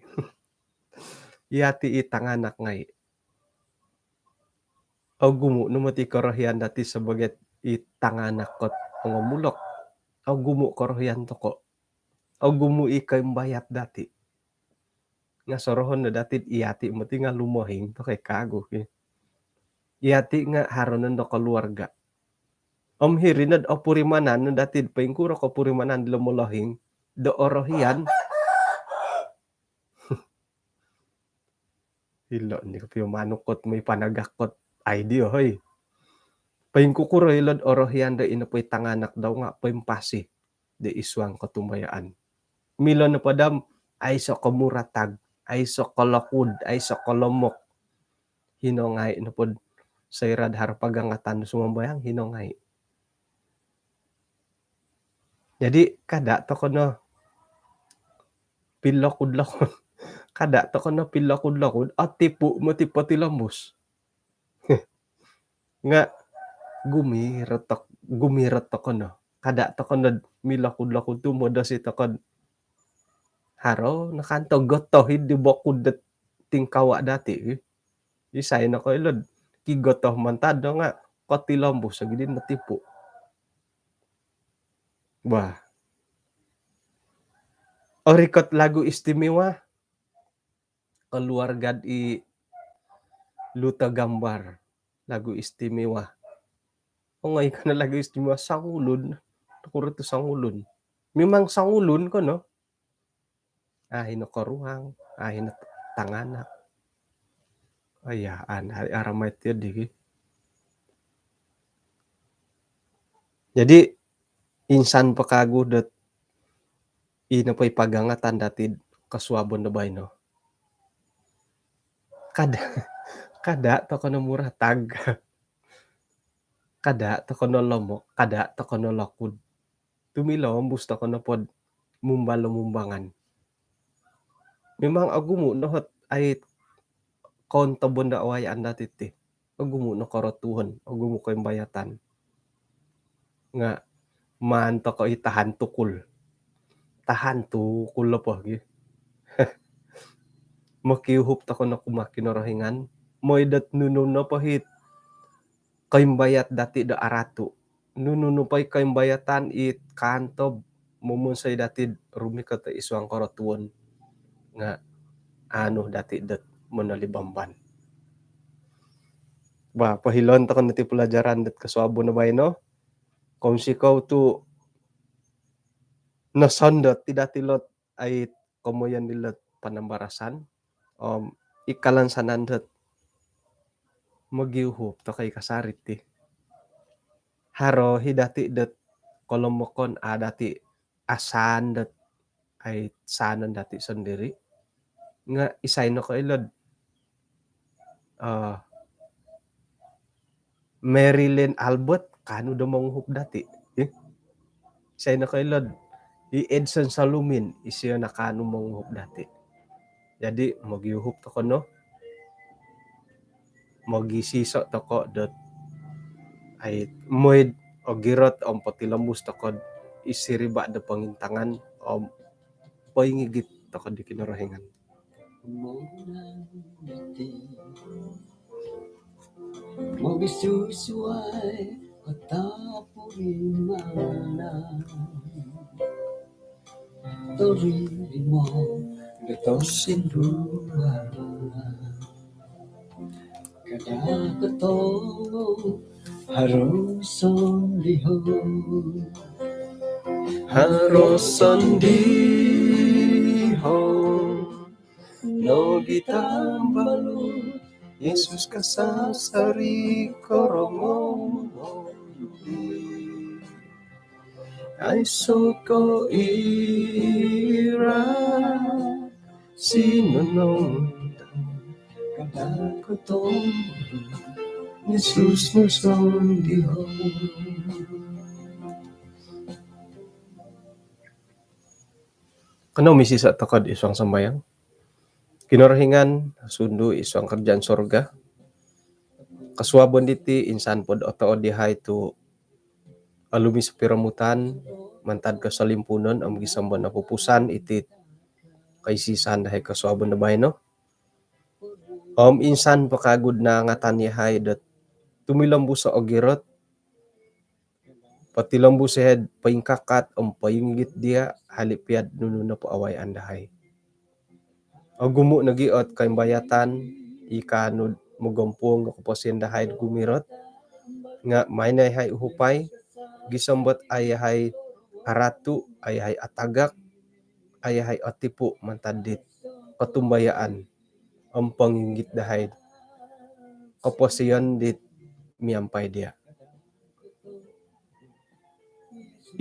Iyati' i tanganak ngai'. Ogumu' no moti korohian dati' sebagai i tanganak ot ongomulok. Ogumu' korohian toko'. Ogumu' i koimbayat dati'. Nga' sorohon no dati'd iyati' moti nga' lumohing toko' i kagu ki. Iyati' nga' haro nondo keluarga. Om hiri nod opurimanan no dati'd poingkuro kopurimanan dilo molohing do orohian. Ilo' ni kopio manuk kot moi panagak kot ai dio hoi. Poingkukuro ilo'd orohian do ino poi tanganak dau nga' poimpasi do id suang kotumbayaan. Milo nopo dam, aiso' komuratag, aiso' kolokud, aiso' kolomok. Hino ngai' nopod soira'd haro pagangatan do sumambayang, hino ngai'. Jadi, kada' toko' no pilokud-lokud. Kada' toko' no pilokud-lokud, otipu' moti potilombus. Nga' gumirot tok-, gumirot toko' no. Kada' toko' nod milokud-lokud tu modosi toko'd haro no kanto gotoh id di bokud dot tingkawa' dati' ki. Isai nokoilo'd kigotoh mantad do nga' kotilombus ogi di motipu'. Bah. Orikot lagu istimewa. Keluarga'd i Luta Gambar. Lagu istimewa. Ongoi ko no lagu istimewa songulun. Nokuro tu songulun? Memang songulun ko no. Ah, ino koruhang, ah, ino tanganak. Oh ya, an, aramai tiyo di ki. Jadi, insan po kagu dot ino poi pagangatan dati'd kosuabon do baino. Kada', kada' toko' no muratag. Kada' toko' no lomok, kada' toko' no lokud. Tumilombus toko' nopod mumbal o mumbangan. Memang ogumu' no hot ai kontobon do awayaan dati' ti. Ogumu' no korotuon, ogumu' koimbayatan. Nga' maan toko' i tahan tukul. Tahan tukul opo gi. Mokiuhup toko' no kumaa Kinorohingan. Moi dot nunu nopo hit koimbayat dati' do aratu'. Nunu nopo i koimbayatan i kaantob momonsoi dati'd rumikot id suang korotuon nga' anu dati' dot monolibamban. Bah, pohilon toko' no ti pelajaran dot kosuabon do baino. Kounsikou tu' nosondot i dati' lot ai komoyon dilot panambarasan, om, i kalansanan dot mogiuhup toko' i kasari ti. Haro hi dati' dot kolomokon, a' dati' asaan dot ai saanon dati' sondiri'. Nga' isai nokoilo'd, eh, Marilyn Albert, kaanu do monguhup dati'. Eh? Isai nokoilo'd i Edson Salumin, isio no kaanu monguhup dati'. Jadi, mogiuhup toko' no. Mogisiso' toko' dot ai moi'd ogirot om potilombus toko'd i siriba' do pongintangan om poingigit toko' di Kinorohingan. Mogisusuai kota purimanan. Torimo Gatau sinduan. Kada' kotong haro sondiho. Haro sondiho. Nogi tambalut Yesus kasasari korongou. Aiso ko ira sinonong. Kada' kotong Yesus nu sondiho. Kanou misisa' toko'd isuang sambayang. Kinorohingan sundu' isuang karajaan sorga. Kosuabon diti insan pod otood iyahai tu' olumis piromutan mantad kosolimpunon om gisom do nopupusan iti koisisaan dahai kosuabon do baino. Om insan po kagu'd naangatan iyahai dot tumilombus o ogirot, potilombus iyahai'd poingkakat om poingigit diya' hali' piya'd nunu nopo awayaan dahai. Ogumu' nogi' ot koimbayatan i kaanu'd mogompuong o koposion dahai'd gumirot, nga' mai no iyahai uhupai, gisom dot a' iyahai aratu', a' iyahai atagak, a' iyahai otipu' mantad dit kotumbayaan om pongingigit dahai'd koposion dit miampai diya'.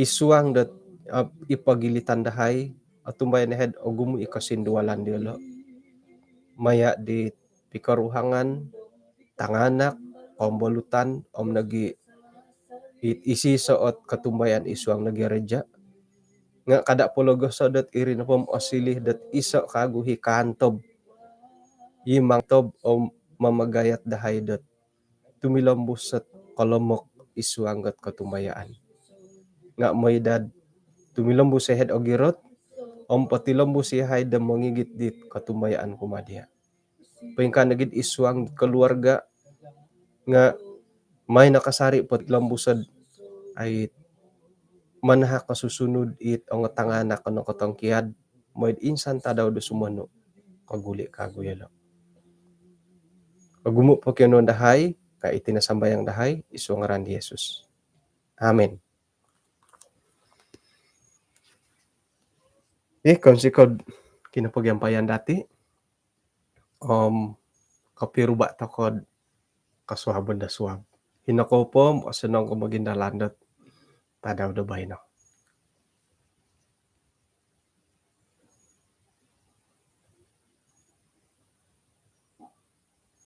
Isuang dot, eh, i pogilitan dahai, otumbayaan iyahai'd ogumu' i kosindualan diyolo'. Maya' di pikoruhangan, tanganak, kombolutan, om nogi' i-, isiso' ot kotumbayaan isuang do gereja. Nga' kada' pologoso' dot iri nopo om osiliu dot iso' kagu i kaantob, i mantob om mamagayat dahai dot tumilombus ot kolomok isuang dot kotumbayaan. Nga' moi dot tumilombus iyahai'd ogirot om potilombus iyahai do mongigit dit kotumbayaan kumaa diya'. Poingkaa nogi'd isuang keluarga nga' mai no kasari' potilombuso'd ai manahak kosusunud it ongo tanganak, ongo kotongkiad, moi'd insan tadau do sumonu' koguli' kagu iyolo'. Ogumu' pokionuon dahai, ka iti no sambayang dahai, isuang ngaran di Yesus. Amin. Ih, kounsikou kinopogiampayan dati'. Om kopiruba' toko'd kosuabon do suab. Hino kou po om osonong kou mogindalan dot tadau do baino.